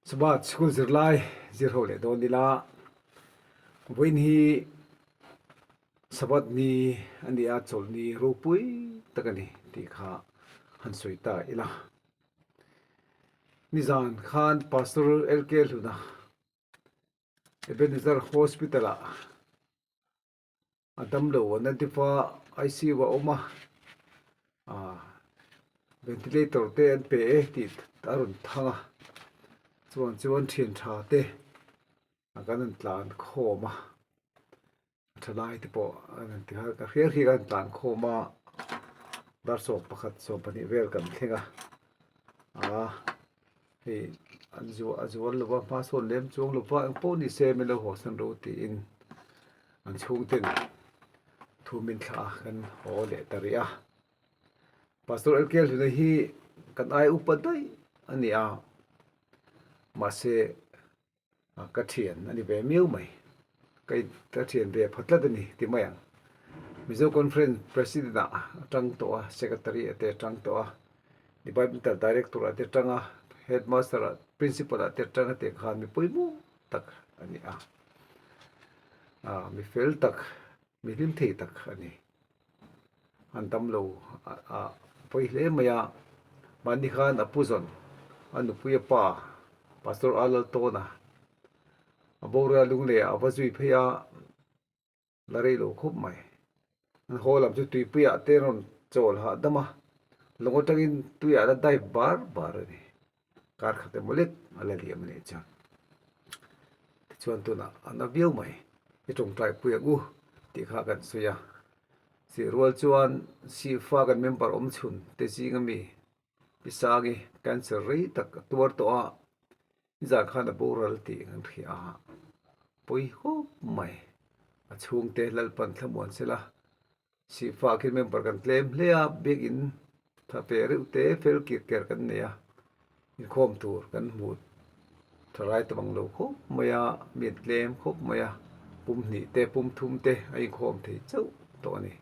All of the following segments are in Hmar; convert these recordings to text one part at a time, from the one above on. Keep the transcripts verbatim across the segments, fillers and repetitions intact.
Sabbath school zirlai, zir ho le dawn ni la. Vawiin hi Sabbath ni a ni a, Chawlni ropui tak a nih ti kha han sawi ta ila. Nizan khan Pastor L K Hluna Ebenezer Hospital-a a dam lo, an identify, I C U-a awm a, a, ventilator te an pe e ti a rawn thang a, chuan chuan ṭhian ṭha te a kan an tlan khawm a, a ṭhalai te pawh an ti kha, ka hriat hriat an tlan khawm a, dar sawm pakhat sawm pahnih vel kan thleng a, a, hei, an zu-, a zual lo va, hma sawn lem chuang lo va, eng pawh ni se min lo haw san ro tiin an chhungten thu min thlah a, kan haw leh ta rih a. Pastor L K Hluna hi kan ai upa daih a ni a, mahse, a, ka ṭhian a ni ve miau mai. Ka, ka ṭhian ve phawt tlat a ni ti mai ang. Mizo Conference President-a a ṭang tawh a, Secretary-a te a ṭang tawh a, Departmental Director-a te a ṭang a, Headmaster-a, Principal-a te a ṭang a, te khan mi pawimawh tak a ni a. A, mi fel tak, mi hlim thei tak a ni. An dam lo a, a pawi hle mai a. Mahni khan a pu zawn, a nupui a pa, Pastor R Laltawna, a boruak a, Lunglei-a a va zui phei a, la rei lo khawp mai. An haw lam chu tuipuiah te rawn chawl hahdam a, lawng aṭangin tuiah la dive bar bar a ni. Kar khat emaw lek a la liam a nih chuan. Tichuan tunah an a viau mai. I ṭawngṭaipui ang u tih kha kan sawi a. Sih rual chuan sihfa kan member awm chhun te zinga mi Pi Sangi cancer rei tak a tuar tawh a, nizan khan a boral tih kan hria a. Pawi khawp mai. A chhungte Lalpan thlamuan sela. Sihfa khin member kan tlem hle a, biakin ṭha ve reuh te fel kir ker kan nei a, inkhawm tur kan hmu ṭhalai ta vang lo khawp mai a, mi an tlem khawp mai a, pum hnih te, pum thum te a inkhawm thei chauh tawh a ni.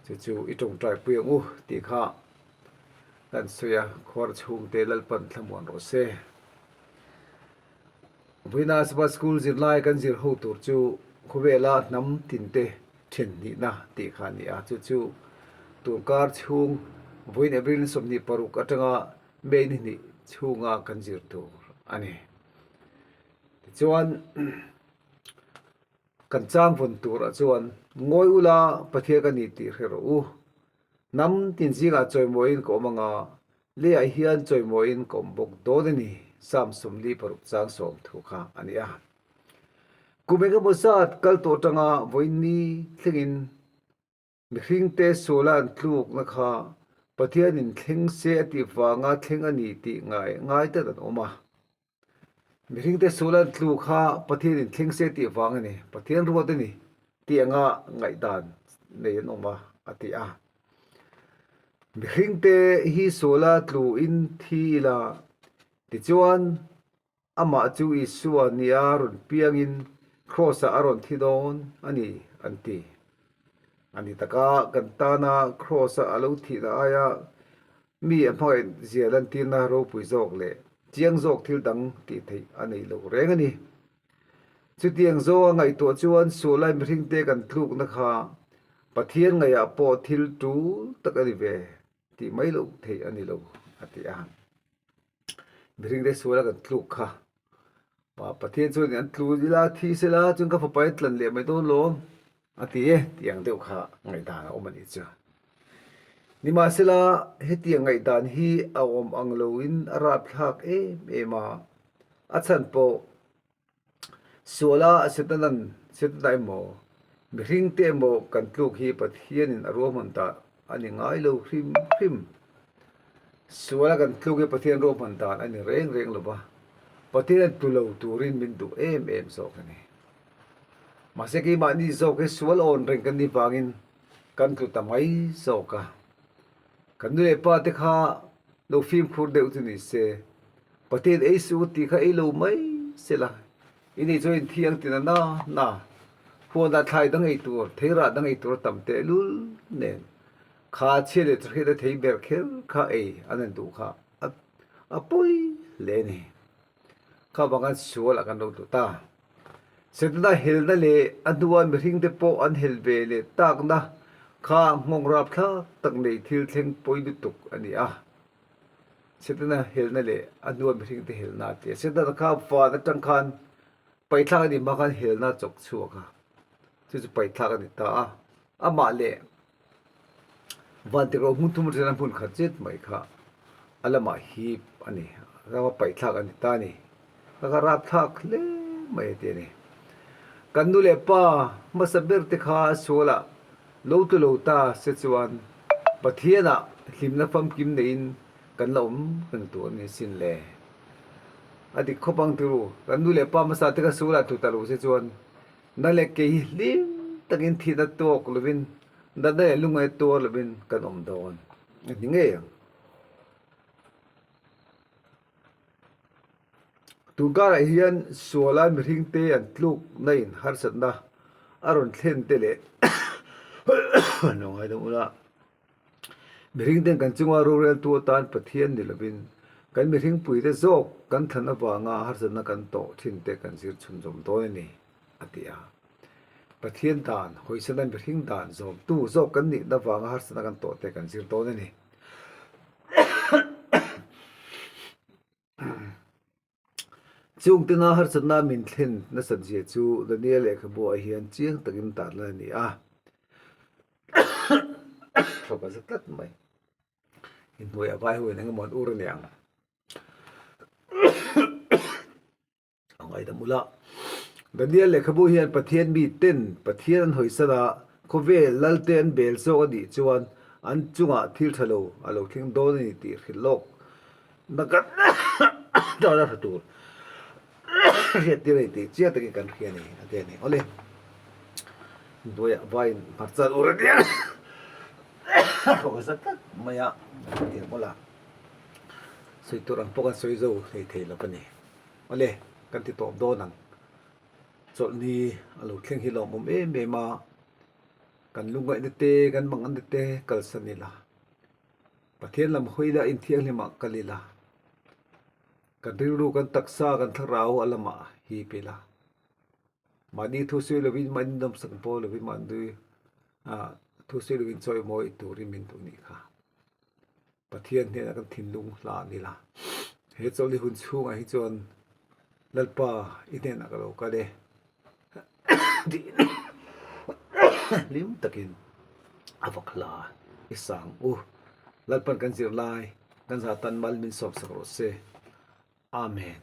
Chu chu i ṭawngṭaipui ang u tih kha kan sawi a, khuar chhungte Lalpan thlamuan rawh se. Vawiina Sabbath School zirlai kan zir ho tur chu khawvela hnam tin te ṭhen hnihna tih kha a ni a, chu chu tun kar chhung vawiin April sawmhnih paruk aṭanga May ni hnih chhunga kan zir tur a ni. Tichuan, kan chang vawn turah chuan, ngawi ula Pathian ka ni tih hre rawh u. Hnam tin zingah chawimawiin ka awm anga, leiah hian chawimawiin ka awm bawk dawn a ni, Sam sawmli paruk chang sawm thu kha a ni a. Kum engemaw zat kal tawh aṭanga vawiin ni thlengin mihringte suala an tlukna kha Pathianin thleng se a tih vanga thleng a ni tih ngai, ngai tak an awm a. Mihringte suala an tluk kha Pathianin thleng se tih vang a ni, Pathian ruat a ni tih anga ngaihdan nei an awm a, a ti a. Mihringte hi suala tluin thi ila, tichuan amah chu Isua nia rawn piangin cross-ah a rawn thi dawn a ni, an ti. A ni taka kan tana cross-a a lo thihna aia mi a hmangaih zia lantirna ropui zawk leh chiang zawk thil dang tih theih a nei lo reng a ni. Chutiang zawnga ngaihtuah chuan sualai mihringte kan tlukna kha Pathian ngaihah pawh thil tul tak a ni ve tih mai loh theih a ni lo, a ti a. Mihringte suala kan tluk kha Pa, Pathian chuan an tlu ila thi sela, chuan ka fapa hi tlan leh mai dawn lawm, a ti e, tih ang deuh kha ngaihdan a awm a nih chu. Nimahsela, hetiang ngaihdan hi a awm ang loin a rapthlak em em a. A chhan pawh, suala Setana'n, Setana emaw, mihringte emaw kan tluk hi Pathianin a ruahman dan a ni ngai lo hrim hrim. Suala kan tluk hi Pathian ruahman dan a ni reng reng lo va. Pathian a tlu lo turin min duh em em zawk a ni. Mahse, keimahni zawk hi sual awn reng kan ni vangin kan tlu ta mai zawk a. Kan nu leh pa te kha lo fimkhur deuh chu ni se. Pathian ei suh tih kha ei lo mai sela. I nih chuan inthiang tina na na. Huana thlai dang ei tur, thei rah dang ei tur a tam te lul nen. Kha chhia leh chawhriat a thei ber kher kha ei an han duh kha. A, a pawi hle a ni. Tabang an suola kan lo tlu ta. Setana helna le a hnuoia mihringte pawh an hel ve le takna kha ngawng rapthlak tak nei thil thleng pawi lutuk a ni a. Setana helna le a hnuoia mihringte helna te. Setana kha van aṭang khan paithlak a ni hma khan helna chawk chhuak a. Chu chu paithlak a ni ta a. Amah le vantirko hmun thum ṭhena hmun khat zet mai kha a lama hip a ni. Kha paithlak a ni ta a ni. Kha kha rapthlak hle mai a ti a ni. Kan nu le pa hmasa ber te kha suola lo tlu lo ta se chuan Pathiana hlimna famkim neiin kan la awm reng tur a ni sin le. A dik khawp ang tih ru. Kan nu le pa hmasa te kha suola tlu ta lo se chuan nang le kei hi hlim takin thihna tuak lovin, natna le lungngai tuar lovin kan awm dawn a ni ngei ang. Tun karah hian suola mihringte an tluknain harsatna a rawn thlen te leh, lo ngaidam ula. Mihringten kan chunga roreltu atan Pathian ni lovin, kan mihringpuite zawk kan thlan avanga harsatna kan tawh ṭhin te kan zir chhunzawm dawn a ni, a ti a. Pathian dan, hawisatna mihring dan zawmtu zawk kan nihna vanga harsatna kan tawh te kan zir dawn a ni. Chungtena harsatna min thlen nasat zia chu Daniel lehkhabuah hian chiang takin tarlan a ni a. Thawk a za tlat mai. Inhnuoia vai huain engemaw an ur a ni ang. A ngaidam ula. Daniel lehkhabu hian Pathian miten Pathian an hawisan a, khawvel lalte an bel zawk a nih chuan an chungah thil ṭha lo a lo thleng dawn a ni tih hrilh lawk na kan tana ṭha tur hriattir a ni tih chiang takin kan hria a ni, a ti a ni. Awle. Hnuoia vaiin hmarcha an ur a nia. Thawk a za tlat mai a, kan ti ang ula. Sawi tur ang pawh kan sawi zo thei thei lo a ni. Awle, kan ti tawp dawn ang. Chawlhni a lo thleng hi lawmawm em em a, kan lungngaihna te, kan manganna te kalsan ila, Pathian lam hawi ila, inthianghlimah kal ila, kan rilru, kan taksa, kan thlarau a lamah hip ila. Mahni thu sawi lovin, mahni nawmsak bo lovin, mahni, a, thu sawi lovin chawimawi turin min duh nih kha. Pathian hnenah kan thinlung hlan ila. He chawlhni hun chhungah hi chuan Lalpa i hnenah ka lo kal e. Tiin hlim takin a vak hla i sang u. Lalpan kan zirlai, kan za tan mal min sawmsak rawh se. Amen.